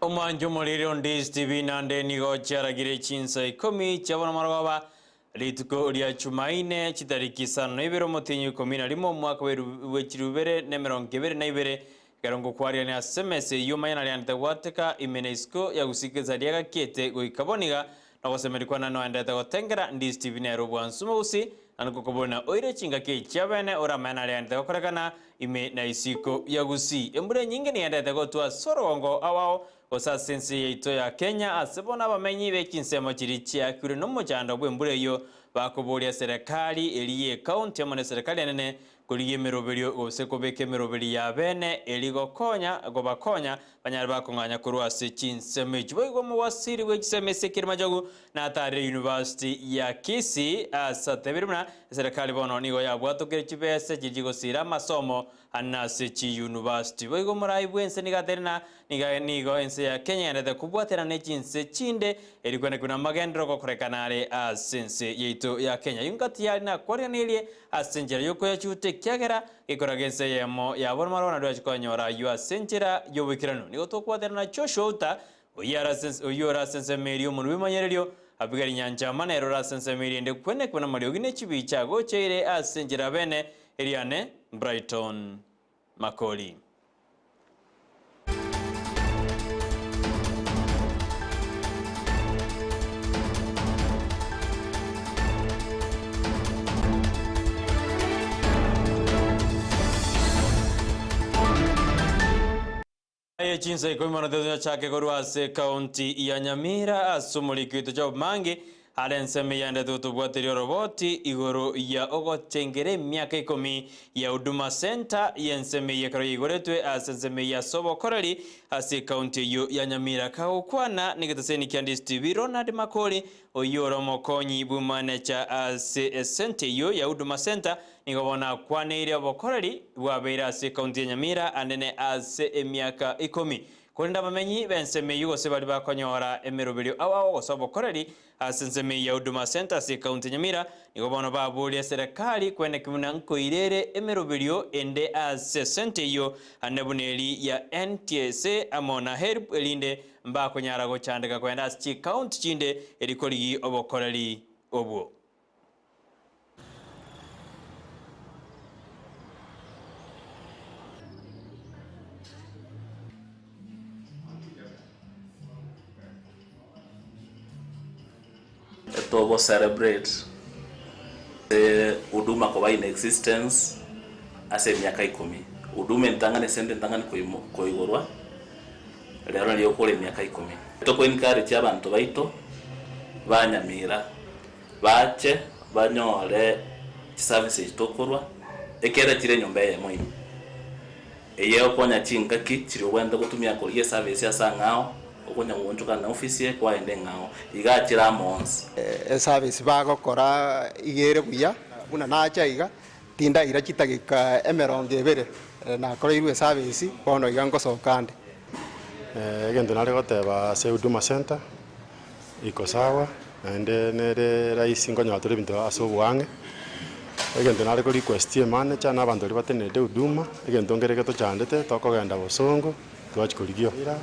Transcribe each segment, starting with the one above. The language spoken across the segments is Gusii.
Omwancho omoriri o Ndizi TV nande nigo chiaragire chinsa ikomi chiabona marogoba rituko ria Chumaine chitariki isano na ibere omotienyi ikomi na rimo omwaka bwe chirubere na emerongo ebere na ibere ekero ngokwarigania ase emesa eyio omanye narianete gwateka ime na isiko ya gusii riagakiete goika boniga na ogosemeria kwane noenderete gotengera Ndizi TV nere obwansu mogusi na nokokobuna oire chingaki echi chiabene oramanye narianete gokorekana ime na isiko ya Gusii. Embura enyinge nigenderete gotwa ase orogongo ao ao gose ase ense yaito ya Kenya ase bono abamenyi be chinsemo chiria chiakirwe nomochando bw'embura eyio bakoboria serekari eria y'ecounty amo neserekari enene korigia emeroberio gose kobeka emeroberi ya bene eri gokonya gobakonya banyare bakong'anya korwa ase chinsemo echi. Boigo omowasiri bwe chisemo ase Kilimanjogu natarire University ya Kisii ase atebire buna eserekari bono nigo yabwatokire chibese chiria chigosira amasomo ane ase chiyunivasiti. Boigo omorai bw'ense nigo atebire na niga nigo ense ya Kenya egenderete kobwaterana ne chinse chinde eri kwenekwa buna amagenderero gokorekana are ase ense yaito ya Kenya. Ayio ngati yari nakwariganirie ase enchera y'okoyachuta ekiagera gekoraga ense eyemo ya bono maroro nario ache koyanyora ayio ase enchera y'oboikeranu. Nigo tokobwaterana na Joshua Outa oyio ore ase ensemo eria omonwa bw'emanyererio, Abigaili Nyanchama nere ore ase ensemo eria ende kwenekwa namariogi ne chibicha agocheire ase enchera bene eriane Brighton Makori. Aye chinsa ikomi mono tonyachake korwa ase ekaunti ya Nyamira ase omoriki oito Job Mangi are ensemo eyendete gotobwateria oroboti igoro ya ogochengera emiaka ikomi ya Huduma Centre y'ensemo eye ekero yaigoretwe ase ensemo eye ase obokoreri ase ekaunti eyio ya Nyamira. Kagokwana negeteseni kia Ndisi TV Ronald Makori oyio ore omokonyi bw'emanecha ase esenta eyio ya Huduma Centre Nigo bono akwaneire obokoreri bwabeire ase ekaunti ya Nyamira anene ase emiaka ikomi. Korende abamenyi b'ensemo eyio gose baria bakonyora emeroberio ao ao gose obokoreri ase ensemo eyio ya Huduma Centre ase ekaunti ya Nyamira nigo bono baboria eserekari kweneki buna nkoirere emeroberio ende ase esenta eyio ande buna eri ya NTSA amo na HELB erinde mbakonyara gochandeka kogenda ase chikaunti chinde eri korigi obokoreri obwo. Togo celebrate huduma koba in existence ase emiaka ikomi. Huduma entang'ani esente entang'ani koigorwa rero nario okore emiaka ikomi. Toko encourage abanto baito ba Nyamira. Bache banyore chiservice echi tokorwa, ekiagera chire enyomba eyemo ime. Eye okonya chingaki chiria obwenerete gotumia korigia eservice ase ang'ao, okonya goonchoka na ofisi eye kwaenda eng'ao. Igaa chire amo onsi. Eservice bagokora iga ere buya, buna nacha iga, tindaira chidakika emerongo ebere, nakoreirwe eservice, bono iga ngosoka nde. Egento nare goteba ase Huduma Centre, Iko sawa, naende nere rahisi nkonyora tore ebinto ase oboang'e, egento nare ko request emanager na abanto baria batenerete huduma, egento nkere getochandete tokogenda bosongo twachia korigia ira,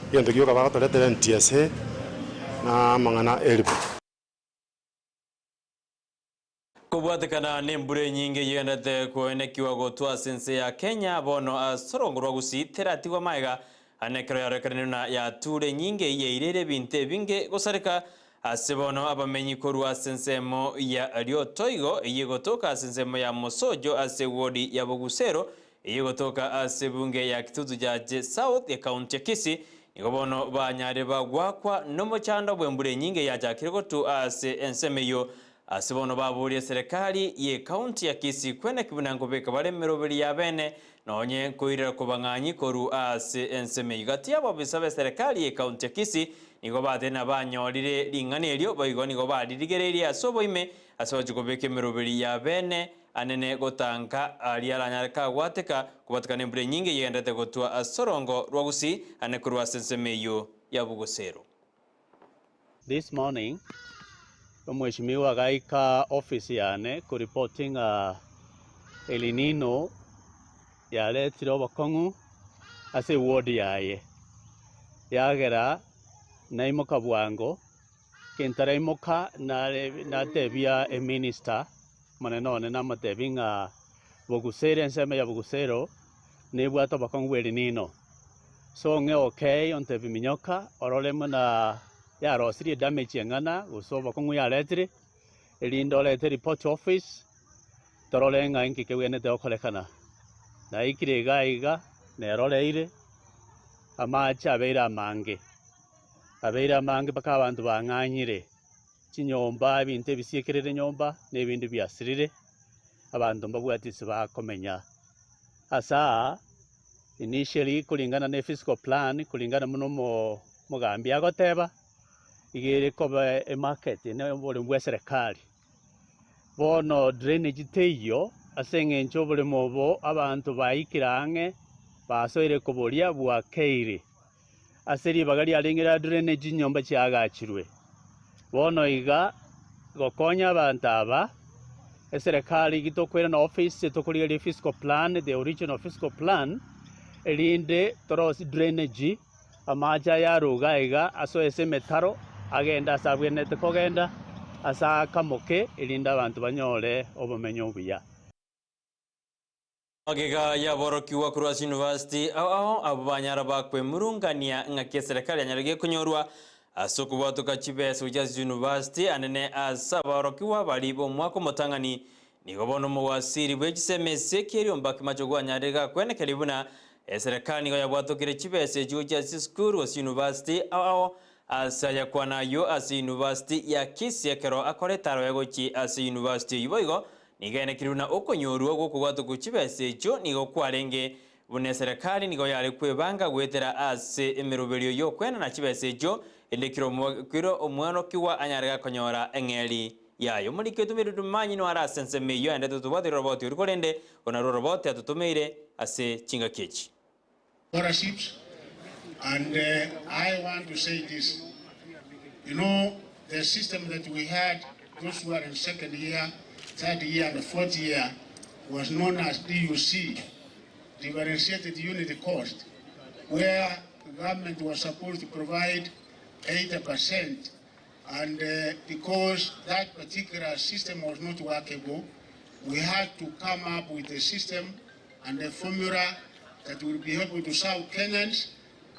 egento gioka bagotoretera NTSA na amang'ana helb. Kobwatekana nembura enyinge eyegenderete koenekiwa gotwa ase ense ya Kenya, bono ase orongo rwa Gusii teratigwa magega, ane ekero yarorekanire buna yature enyinge eyio yairire ebinto ebinge gosareka ase bono abamenyi korwa ase ensemo ya Riotoigo eyio egotoka ase ensemo ya Mosojo ase ewodi ya Bogusero eyio egotoka ase ebunge ya Kitutu Chache South ekaunti ya Kisii nigo bono banyarire bagwakwa nomochando bw'embura enyinge yachakire gotwa ase ensemo eyio Ase bono baborie eserekari y'ecounty ya Kisii kweneki buna nkobeka bare emeroberi ya bene nonye nkoirera kobang'anyi korwa ase ensemo eyio. Gati y'abobisa b'eserekari y'ecounty ya Kisii nigo batebire na banyorire ring'ana erio boigo nigo baririgereirie ase oboime ase gochia kobeka emeroberi ya bene anene gotanka aria aranyare kagwateka kobatikana embura enyinge eyegenderete gotwa ase orongo rwa Gusii ane korwa ase ensemo eyio ya Bogosero. This morning omweshimiwa agaika office yane ko report ng'a El Nino yaretire obokong'u ase eward yaye. Yagera naimoka bwango, kentaraimoka nare natebia eminister monene one namotebia ng'a Bogusero ensemo ya Bogusero nebwate obokong'u bwe rinino. So ng'e okay ontebie minyoka orore buna yarosirie edamage eng'ana gose obokong'u yaretire, erinde orete report office torore ng'a inki kegwenerete gokorekana. Naikire iga iga neroreire amache abeire amange, abeire amange mpaka abanto bang'anyire chinyomba ebinto ebisiekerire nyomba na ebinde biasirire. Abanto mbabwati ase bakomenya. Ase aa, initially kuringana ne physical plan, kuringana buna omo omogambi agoteba, iga ere koba emarket ne oboremo bwa eserekari. Bono drainage teiyo, ase eng'encho oboremo obo abanto baikire ang'e, basoire koboria bwakeire. Ase ribaga riarenge ria drainage chinyomba chiagachirwe. Bono iga gokonya abanto aba, eserekari iga tokoirana office tokorigereria physical plan, the original physical plan, erinde torosie drainage, amache aya aruga iga asoe ase emetaro, agende ase abwenerete kogenda, ase akamoke, erinde abanto banyore obomenyo obuya. Magega y'aborokigwa korwa ase university ao ao abwo banyara bakwemurungania ng'aki eserekari yanyare gekonyorwa ase okobwatoka chibesa gochia ase university anene ase aborokigwa baria b'omwaka omotang'ani. Nigo bono omowasiri bwe chisemi Ezekiel Ombaki Machogu anyarire gakwenekeria buna eserekari nigo yabwatokire chibesa echi gochia ase chisukuru gose university ao ao ase ayakwana ayio ase university ya Kisii ekero akora etaro ya gochia ase university eyio boigo Nigo enekire buna okonyorwa gw'okobwatokwa chibesa echio nigo kwarenge buna eserekari nigo yare kwebanga goetera ase emeroberio y'okwenana chibesa echio, erinde kera omworokigwa anyare gakonyora eng'eri yaye. Omoriki otomeire Dumanyi noare ase ensemo eyio aendete totobwatire oroboti oria korende oro narwo oroboti atotomeire ase chingaki echi. Scholarships and I want to say this, you know the system that we had those who are in second year, third year and fourth year was known as DUC, differentiated unit cost, where government was supposed to provide 80% and uh, because that particular system was not workable, we had to come up with a system and a formula that will be able to serve Kenyans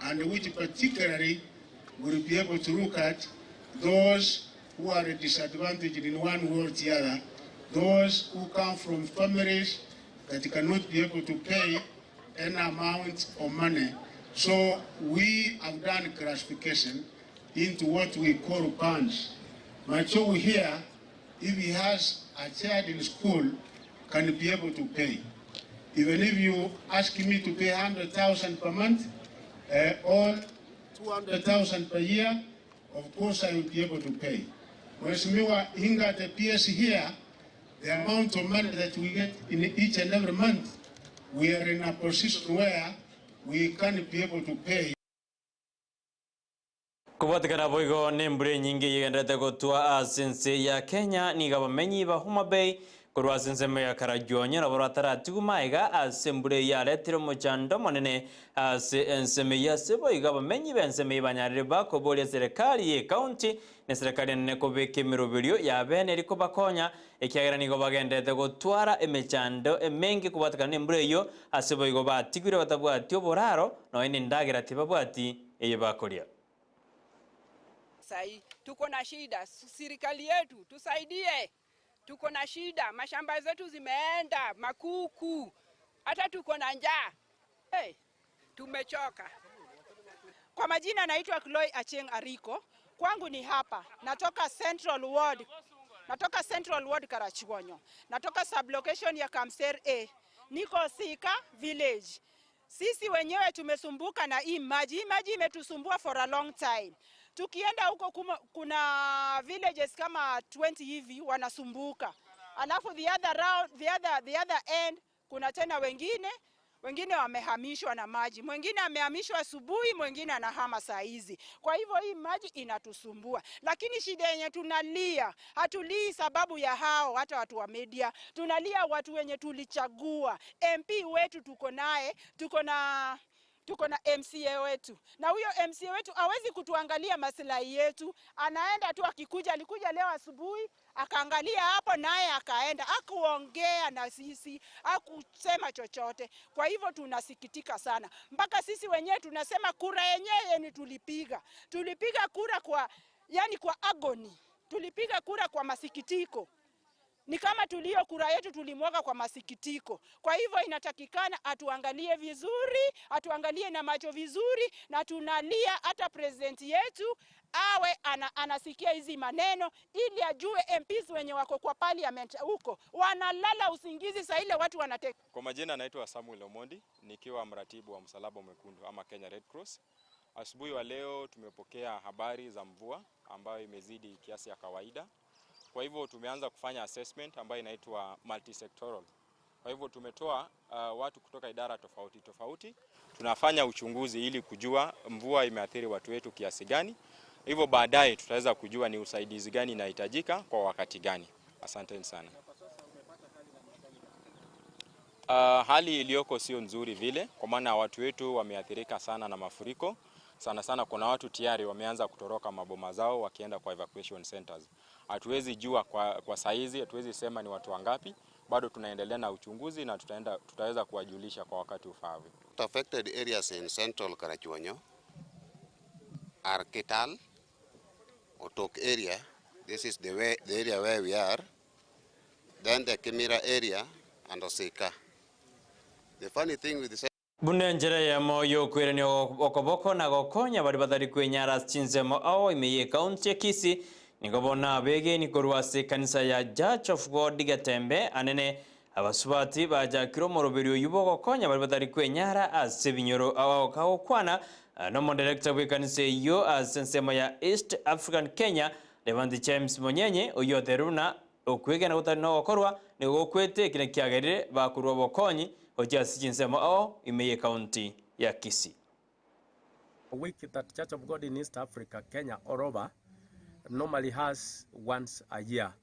and which particularly will be able to look at those who are disadvantaged in one way or the other, those who come from families that cannot be able to pay any amount of money. So we have done classification into what we call bands. Machogu here, if he has a child in school, can be able to pay. Even if you ask me to pay 100,000 per month uh, or 200,000 per year, of course I will be able to pay. Mheshimiwa Hinga, the PS here, the amount of money that we get in each and every month, we are in a position where we can be able to pay. Kobwatekana boigo nembura enyinge yegenderete gotwa ase ense ya Kenya, nigo abamenyi ba Homa Bay korwa ase ensemo ya Karachuonyo nabo bataratigwe magega ase embura eyio yaretire omochando omonene ase ensemo eyio ase boigo abamenyi b'ensemo eyio banyarire bakoboria serikali ye county na eserekari enene kobeka emeroberio ya bene eri kobakonya ekiagera nigo bagenderete gotwara emechando emenge kobwatekana nembura eyio ase boigo batigire batabwati oboraro nonya nendagera tibabwati eye bakoria. Sahi tuko na shida, serikali yetu tusaidie, tuko na shida, mashamba zetu zimeenda makuku, hata tuko na njaa hey, tumechoka. Kwa majina naitwa Chloe Acheng Ariko, kwangu ni hapa, natoka Central Ward, natoka Central Ward Karachuonyo, natoka sublocation ya Kamser A, niko Sika village. Sisi wenyewe tumesumbuka na hii maji. Hii maji imetusumbua for a long time. Tukienda huko kuna villages kama 20 hivi wanasumbuka, alafu the other round, the other, the other end kuna tena wengine wengine wamehamishwa na maji, mwingine amehamishwa asubuhi, mwingine anahama saa hizi. Kwa hivyo hii maji inatusumbua, lakini shida yenye tunalia, hatulii sababu ya hao hata watu wa media, tunalia watu wenye tulichagua. MP wetu tuko naye, tuko na Tuko na MCA wetu na huyo MCA wetu hawezi kutuangalia maslahi yetu, anaenda tu akikuja. Alikuja leo asubuhi akaangalia hapo, naye akaenda, akuongea na sisi, akusema chochote. Kwa hivyo tunasikitika sana, mpaka sisi wenyewe tunasema kura yenyewe ni tulipiga, tulipiga kura kwa, yani kwa agony, tulipiga kura kwa masikitiko ni kama tulio kura yetu tulimwaga kwa masikitiko. Kwa hivyo inatakikana atuangalie vizuri, atuangalie na macho vizuri, na tunalia hata president yetu awe ana, anasikia hizi maneno ili ajue MPs wenye wako kwa parliament huko wanalala usingizi saa ile watu wanate Kwa majina naitwa Samuel Omondi nikiwa mratibu wa Msalaba Mwekundu ama Kenya Red Cross. Asubuhi wa leo tumepokea habari za mvua ambayo imezidi kiasi ya kawaida. Kwa hivyo tumeanza kufanya assessment ambayo inaitwa multisectoral. Kwa hivyo tumetoa watu kutoka idara tofauti tofauti, tunafanya uchunguzi ili kujua mvua imeathiri watu wetu kiasi gani. Hivyo baadaye tutaweza kujua ni usaidizi gani inahitajika kwa wakati gani. Asanteni sana. Hali iliyoko sio nzuri vile, kwa maana watu wetu wameathirika sana na mafuriko. Sana sana kuna watu tayari wameanza kutoroka maboma zao wakienda kwa evacuation centers. Hatuwezi jua kwa saizi, hatuwezi sema ni watu wangapi, bado tunaendelea na uchunguzi na tutaweza kuwajulisha kwa wakati ufaavyo. Affected areas in central Karachuonyo are Kital, Otok area. This is the area where we are. Then the Kimira area and Osika. The funny thing with the Buna enjera yamo yokwirania okoboko na gokonya bari bathari kwenyara chinsemo ao ime ye county ya Kisii nigo bona abegeni korwa ase ekanisa ya Church of God Getembe anene abasubati bajakire omoroberi oyu bogokonya bari bathari kwenyara ase ebinyoro ao kagokwana nomo director bwa ekanisa eywo ase ensemo ya East African Kenya Reverend James Monyenye oyo oteruna okwegena gotari na ogokorwa nigo gokwete ekina kiagerire bakorwa obokonyi gochia ase chinsemo ao ime ye county ya Kisii. A week that Church of God in East Africa, Kenya, or over, normally has once a year.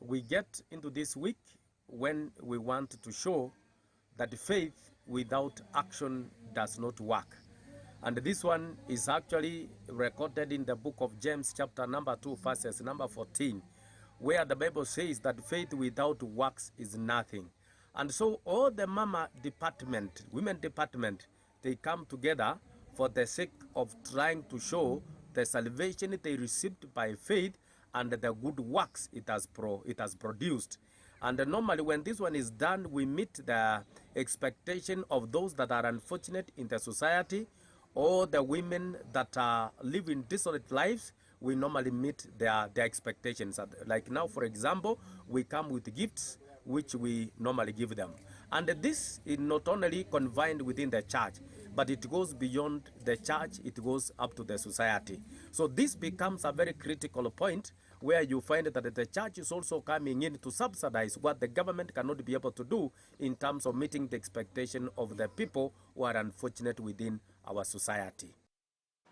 We get into this week when we want to show that faith without action does not work. And this one is actually recorded in the book of James, chapter number 2, verses number 14, where the Bible says that faith without works is nothing. And so all the mama department, women department, they come together for the sake of trying to show the salvation they received by faith and the good works it has produced. And normally when this one is done, we meet the expectation of those that are unfortunate in the society or the women that are living desolate lives. We normally meet their expectations. Like now, for example, we come with gifts which we normally give them. And this is not only confined within the church, but it goes beyond the church, it goes up to the society. So this becomes a very critical point where you find that the church is also coming in to subsidize what the government cannot be able to do in terms of meeting the expectation of the people who are unfortunate within our society.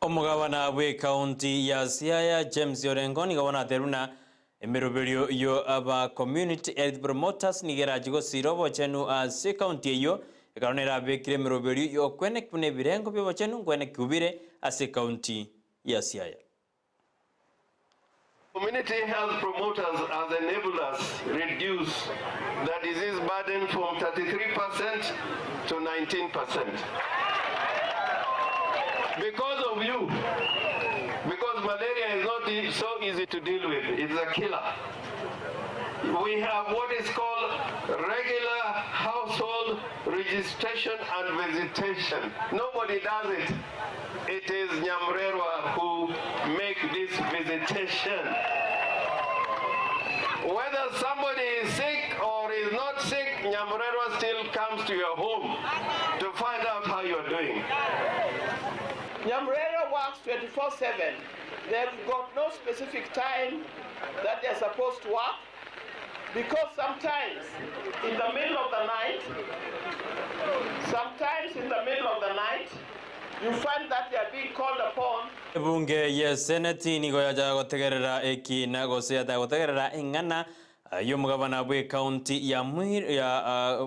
Omugabana bwe county ya Siaya James Orengo nigo bona ateruna emeroberio yo aba community health promoters nigerachi gosira obochenu ase county eyo ekero nerabekire emeroberio yokwene buna ebirengo bya obochenu nkwene kiubire ase county ya Siaya. Community health promoters has enabled us reduce the disease burden from 33% to 19%. Because of you, because malaria is not so easy to deal with, it's a killer. We have what is called regular household registration and visitation. Nobody does it. It is Nyamrerwa who make this visitation. Whether somebody is sick or is not sick, Nyamrerwa still comes to your home to find out how you're doing. Nyamrerwa works 24/7. They've got no specific time that they're supposed to work, because sometimes in the middle of the night, sometimes in the middle of the night, you find that they are being called upon. Bunge ye Senate nigo yajaga gotegerera ekina gose yataga gotegerera eng'ana y'omugabana bwe county ya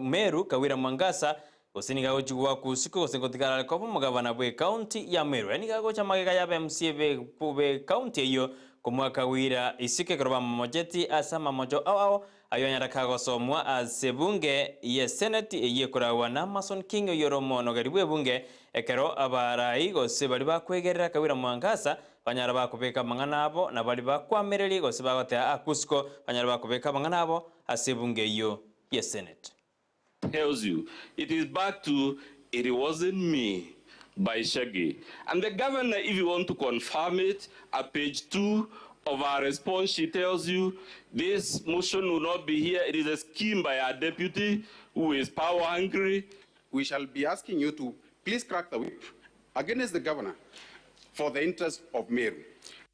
Meru Kawira Mwangaza Gose nigo agochia goakwa usiku gose ngotigara are koba omogabana bw'ecounty ya Meru. Aya nigo agocha magega y'aba MCA b'ecounty eyio komoaka goira isiko ekero bamomocheti ase amamocho ao ao ayio anyare kagosomwa ase ebunge ye Senate eyio ekoragwa na Amason King oyio ore omonogeri bw'ebunge ekero abarai gose baria bakwegerera Kawira Mwangaza banyara bakobeka amang'ana abo na baria bakwamereri gose bagotea akwo isiko banyara bakobeka amang'ana abo ase ebunge eyio ye Senate. Tells you it is back to it wasn't me by Shaggy. And the governor, if you want to confirm it, at page 2 of our response, she tells you this motion will not be here. It is a scheme by our deputy who is power hungry. We shall be asking you to please crack the whip against the governor for the interest of Meru.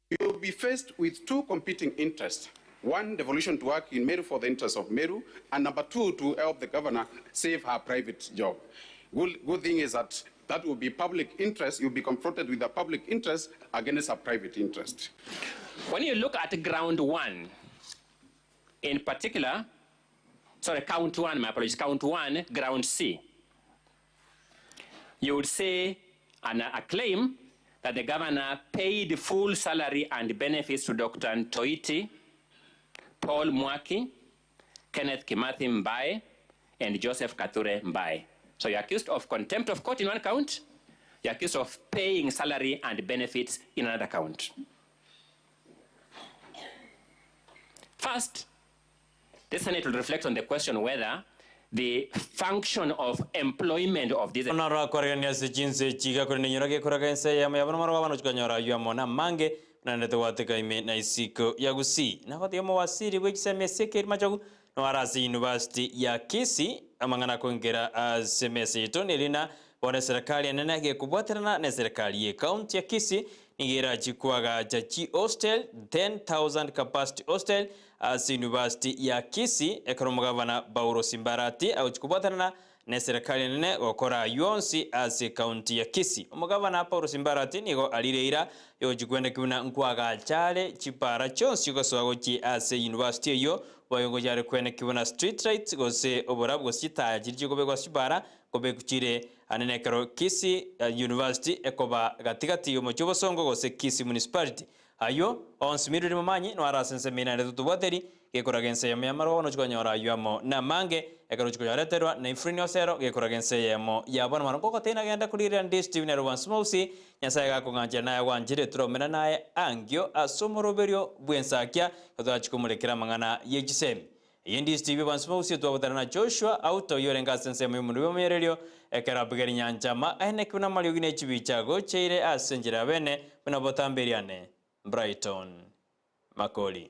You will be faced with two competing interests. One, devolution to work in Meru for the interest of Meru, and number two, to help the governor save her private job. Good thing is that that will be public interest. You'll be confronted with a public interest against a private interest. When you look at ground one, in particular, sorry, count one, my apologies, count one, ground C, you would say a claim that the governor paid full salary and benefits to Dr. Ntoiti, Paul Mwaki, Kenneth Kimathi Mbae, and Joseph Kathure Mbae. So you're accused of contempt of court in one count, you're accused of paying salary and benefits in another count. First, the Senate will reflect on the question whether the function of employment of this... Onoro akwarigania ase chinse chiga korende nyora gekoraga ense eyemo yabo nomoro gw'abana chikanyora aywo amo na amange naende gwateka ime na isiko ya Gusii. Nagotiga omowasiri bwe chisemi ase ekeri Machogu noare ase University ya Kisii amang'ana akoengera ase emesa yaito nerina bono eserekari enene gekobwaterana na eserekari ye county ya Kisii nigo erachie koagacha chihostel 10,000 capacity hostel ase University ya Kisii ekero omogavana Paulo Simbarati agochia kobwatanana na eserekari enene gokora ayio onsi ase ecounty ya Kisii. Omogavana Paulo Simbarati nigo arire eira yogochia kwendekia buna nkoagacha are chipara chionsi gosoa gochia ase university eyio boigo ngochia are kwendekia buna street lights gose oborabu gose chitaya chiria chikobekwa ase chipara nkobekwa chire ande nekero Kisii University ekoba gatigati y'omochie obosongo gose Kisii Municipality. Ayio onsi mirwe rimomanyi noare ase ensemo eye naende totobwateri, gekoraga ense eyemo y'amarogo nochia konyora ayio amo namange, ekero ochia konyoreterwa na Efraini Osero, gekoraga ense eyemo ya bono mono. Nkogotebia nagenda korigereria ndi Stephen ere bwansi Mausi, Nyasae gakong'anchera naye agwanchire toromera naye angio ase omoroberio bw'ensakia, gotogachia komorekera amang'ana ye chisemi. Eye ndi Stephen bwansi Mausi otwabotana na Joshua Auta oyio orenge ase ensemo y'omonwa bw'omoererio, ekero abugeria nyanchama aenekigwe namariogi ne chibicha agocheire ase enchera ya bene buna botambe eriane. Brighton Makori.